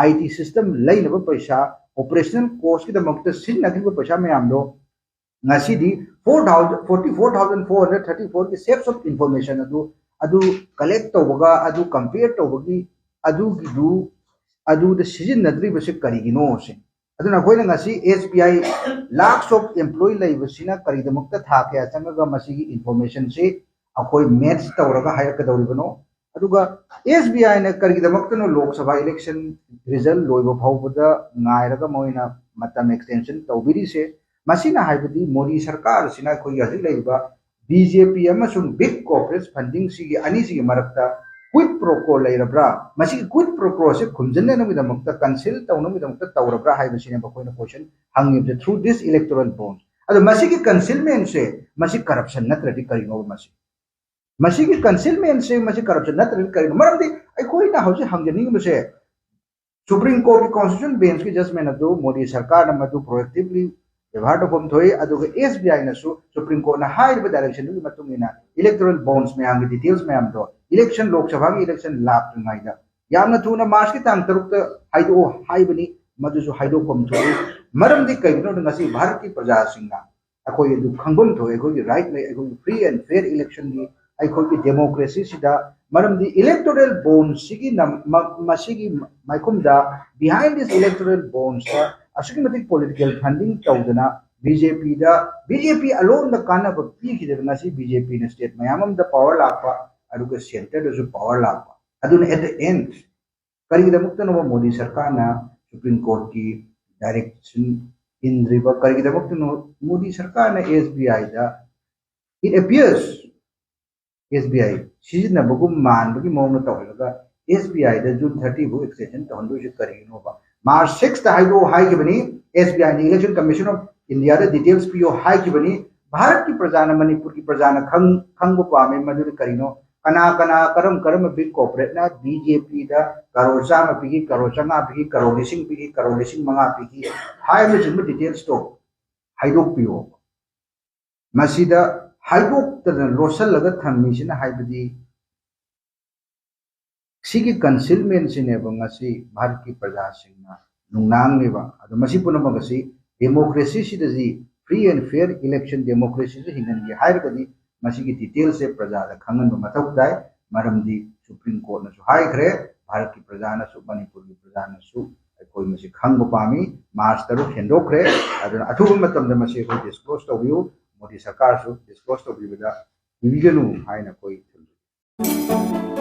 I T system ꯂꯩꯅꯕ ꯄꯩꯁꯥ, operational costꯀꯤꯗꯃꯛꯇ ꯁꯤꯖꯤꯟꯅꯈ꯭ꯔꯤꯕ ꯄꯩꯁꯥ ꯃꯌꯥꯝꯗꯣ ꯉꯁꯤꯗꯤ four thousand, forty four thousand four hundred thirty fourꯒꯤ sets of information ꯑꯗꯨ, ꯑꯗꯨ collect ꯇꯧꯕꯒ, ꯑꯗꯨ compare ꯇꯧꯕꯒꯤ, ꯑꯗꯨꯒꯤꯗꯨ, ꯑꯗꯨꯗ ꯁꯤꯖꯤꯟꯅꯗ꯭ꯔꯤꯕꯁꯦ ꯀꯔꯤꯒꯤꯅꯣ ꯁꯦ꯫ ꯑꯗꯨꯅ ꯑꯩꯈꯣꯏꯅ ꯉꯁꯤ S B I lakhs of employee ꯂꯩꯕꯁꯤꯅ ꯀꯔꯤꯒꯤꯗꯃꯛꯇ ꯊꯥ ꯀꯌꯥ ꯆꯪꯉꯒ ꯃꯁꯤꯒꯤ informationꯁꯤ ꯑꯩꯈꯣꯏ match ꯇꯧꯔꯒ ꯍꯥꯏꯔꯛꯀꯗꯧꯔꯤꯕꯅꯣ? ꯑꯗꯨꯒ ꯑꯦꯁ ꯕꯤ ꯑꯥꯏꯅ ꯀꯔꯤꯒꯤꯗꯃꯛꯇꯅꯣ ꯂꯣꯛ ꯁꯚꯥ election result ꯂꯣꯏꯕ ꯐꯥꯎꯕꯗ ꯉꯥꯏꯔꯒ ꯃꯣꯏꯅ ꯃꯇꯝ extension ꯇꯧꯕꯤꯔꯤꯁꯦ? ꯃꯁꯤꯅ ꯍꯥꯏꯕꯗꯤ ꯃꯣꯗꯤ ꯁꯔꯀꯥꯔꯁꯤꯅ ꯑꯩꯈꯣꯏꯒꯤ ꯍꯧꯖꯤꯛ ꯂꯩꯔꯤꯕ ꯕꯤ ꯖꯦ ꯄꯤ ꯑꯃꯁꯨꯡ big corporate funding ꯁꯤꯒꯤ ꯑꯅꯤꯁꯤꯒꯤ ꯃꯔꯛꯇ quid pro quo ꯂꯩꯔꯕ꯭ꯔꯥ? ꯃꯁꯤꯒꯤ quid pro quoꯁꯦ ꯈꯨꯝꯖꯤꯟꯅꯅꯕꯒꯤꯗꯃꯛꯇ, cancel ꯇꯧꯅꯕꯒꯤꯗꯃꯛꯇ ꯇꯧꯔꯕ꯭ꯔꯥ ꯍꯥꯏꯕꯁꯤꯅꯦꯕ ꯑꯩꯈꯣꯏꯅ question ꯍꯪꯉꯤꯕꯁꯦ through this electoral bond꯫ ꯑꯗꯣ ꯃꯁꯤꯒꯤ concealmentꯁꯦ, ꯃꯁꯤ corruption ꯅꯠꯇ꯭ꯔꯗꯤ ꯀꯔꯤꯅꯣꯕ ꯃꯁꯤ? ꯃꯁꯤꯒꯤ concealmentꯁꯦ, ꯃꯁꯤ corruption ꯅꯠꯇ꯭ꯔꯗꯤ ꯀꯔꯤꯅꯣ? ꯃꯔꯝꯗꯤ ꯑꯩꯈꯣꯏꯅ ꯍꯧꯖꯤꯛ ꯍꯪꯖꯅꯤꯡꯉꯤꯕꯁꯦ, Supreme Courtꯀꯤ Constitutional Benchꯀꯤ judgment ꯑꯗꯨ ꯃꯣꯗꯤ ꯁꯔꯀꯥꯔꯅ ꯃꯗꯨ proactively ꯕꯦꯕꯥꯔ ꯇꯧꯐꯝ ꯊꯣꯛꯏ, ꯑꯗꯨꯒ ꯑꯦꯁ ꯕꯤ ꯑꯥꯏꯅꯁꯨ Supreme Courtꯅ ꯍꯥꯏꯔꯤꯕ directionꯗꯨꯒꯤ ꯃꯇꯨꯡ ꯏꯟꯅ electoral bonds ꯃꯌꯥꯝꯒꯤ details ꯃꯌꯥꯝꯗꯣ election, ꯂꯣꯛ ꯁꯚꯥꯒꯤ election ꯂꯥꯛꯇ꯭ꯔꯤꯉꯩꯗ ꯌꯥꯝꯅ ꯊꯨꯅ Marchꯀꯤ ꯇꯥꯡ ꯇꯔꯨꯛꯇ ꯍꯥꯏꯗꯣꯛꯑꯣ ꯍꯥꯏꯕꯅꯤ, ꯃꯗꯨꯁꯨ ꯍꯥꯏꯗꯣꯛꯐꯝ ꯊꯣꯛꯏ꯫ ꯃꯔꯝꯗꯤ ꯀꯩꯒꯤꯅꯣꯗ ꯉꯁꯤ ꯚꯥꯔꯠꯀꯤ ꯄ꯭ꯔꯖꯥꯁꯤꯡꯅ ꯑꯩꯈꯣꯏ ꯑꯗꯨ ꯈꯪꯐꯝ ꯊꯣꯛꯏ, ꯑꯩꯈꯣꯏꯒꯤ right ꯂꯩ, ꯑꯩꯈꯣꯏꯒꯤ free and fair electionꯒꯤ, ꯑꯩꯈꯣꯏꯒꯤ democracyꯁꯤꯗ꯫ ꯃꯔꯝꯗꯤ electoral bondꯁꯤꯒꯤ ꯅꯝ-, ꯃ-, ꯃꯁꯤꯒꯤ ꯃꯥꯏꯈꯨꯝꯗ behind this electoral bondsꯇ ꯑꯁꯨꯛꯀꯤ ꯃꯇꯤꯛ political funding ꯇꯧꯗꯅ ꯕꯤ ꯖꯦ ꯄꯤꯗ, ꯕꯤ ꯖꯦ ꯄꯤ aloneꯗ ꯀꯥꯟꯅꯕ ꯄꯤꯈꯤꯗꯅ ꯉꯁꯤ ꯕꯤ ꯖꯦ ꯄꯤꯅ state ꯃꯌꯥꯝ ꯑꯃꯗ power ꯂꯥꯛꯄ, ꯑꯗꯨꯒ centreꯗꯁꯨ power ꯂꯥꯛꯄ꯫ ꯑꯗꯨꯅ at the end ꯀꯔꯤꯒꯤꯗꯃꯛꯇꯅꯣ ꯃꯣꯗꯤ ꯁꯔꯀꯥꯔꯅ Supreme Courtꯀꯤ direction ꯏꯟꯗ꯭ꯔꯤꯕ? ꯀꯔꯤꯒꯤꯗꯃꯛꯇꯅꯣ ꯃꯣꯗꯤ ꯁꯔꯀꯥꯔꯅ SBIꯗ, it appears, SBI ꯁꯤꯖꯤꯟꯅꯕꯒꯨꯝ ꯃꯥꯟꯕꯒꯤ ꯃꯑꯣꯡꯗ ꯇꯧꯍꯜꯂꯒ SBIꯗ June thirty ꯐꯥꯎ extension ꯇꯧꯍꯟꯗꯣꯏꯁꯦ ꯀꯔꯤꯒꯤꯅꯣꯕ? March sixꯇ ꯍꯥꯏꯗꯣꯛꯑꯣ ꯍꯥꯏꯈꯤꯕꯅꯤ, SBIꯅ Election Commission of Indiaꯗ details ꯄꯤꯌꯣ ꯍꯥꯏꯈꯤꯕꯅꯤ꯫ ꯚꯥꯔꯠꯀꯤ ꯄ꯭ꯔꯖꯥꯅ, ꯃꯅꯤꯄꯨꯔꯒꯤ ꯄ꯭ꯔꯖꯥꯅ ꯈꯪ-, ꯈꯪꯕ ꯄꯥꯝꯃꯤ, ꯃꯗꯨꯗꯤ ꯀꯔꯤꯅꯣ? ꯀꯅꯥ ꯀꯅꯥ, ꯀꯔꯝ ꯀꯔꯝꯕ big corporateꯅ BJPꯗ ꯀꯔꯣꯔ ꯆꯥꯝꯃ ꯄꯤꯈꯤ, ꯀꯔꯣꯔ ꯆꯥꯝꯃꯉꯥ ꯄꯤꯈꯤ, ꯀꯔꯣꯔ ꯂꯤꯁꯤꯡ ꯄꯤꯈꯤ, ꯀꯔꯣꯔ ꯂꯤꯁꯤꯡ ꯃꯉꯥ ꯄꯤꯈꯤ ꯍꯥꯏꯕꯅꯆꯤꯡꯕ detailsꯇꯣ ꯍꯥꯏꯗꯣꯛꯄꯤꯌꯣ꯫ ꯃꯁꯤꯗ ꯍꯥꯏꯗꯣꯛꯇꯅ ꯂꯣꯠꯁꯤꯜꯂꯒ ꯊꯝꯃꯤꯁꯤꯅ ꯍꯥꯏꯕꯗꯤ ꯁꯤꯒꯤ concealmentꯁꯤꯅꯦꯕ ꯉꯁꯤ ꯚꯥꯔꯠꯀꯤ ꯄ꯭ꯔꯖꯥꯁꯤꯡꯅ ꯅꯨꯡꯅꯥꯡꯂꯤꯕ꯫ ꯑꯗꯣ ꯃꯁꯤ ꯄꯨꯝꯅꯃꯛ ꯑꯁꯤ democracyꯁꯤꯗꯗꯤ free and fair election democracyꯁꯤ ꯍꯤꯡꯍꯟꯒꯦ ꯍꯥꯏꯔꯒꯗꯤ ꯃꯁꯤꯒꯤ detailsꯁꯦ ꯄ꯭ꯔꯖꯥꯗ ꯈꯪꯍꯟꯕ ꯃꯊꯧ ꯇꯥꯏ꯫ ꯃꯔꯝꯗꯤ Supreme Courtꯅꯁꯨ ꯍꯥꯏꯈ꯭ꯔꯦ, ꯚꯥꯔꯠꯀꯤ ꯄ꯭ꯔꯖꯥꯅꯁꯨ, ꯃꯅꯤꯄꯨꯔꯒꯤ ꯄ꯭ꯔꯖꯥꯅꯁꯨ ꯑꯩꯈꯣꯏ ꯃꯁꯤ ꯈꯪꯕ ꯄꯥꯝꯃꯤ꯫ March ꯇꯔꯨꯛ ꯍꯦꯟꯗꯣꯛꯈ꯭ꯔꯦ, ꯑꯗꯨꯅ ꯑꯊꯨꯕ ꯃꯇꯝꯗ ꯃꯁꯤ ꯑꯩꯈꯣꯏ disclose ꯇꯧꯕꯤꯌꯨ꯫ ꯃꯣꯗꯤ ꯁꯔꯀꯥꯔꯁꯨ disclose ꯇꯧꯕꯤꯕꯗ ꯏꯕꯤꯒꯅꯨ ꯍꯥꯏꯅ ꯑꯩꯈꯣꯏ ꯊꯝꯖꯒꯦ꯫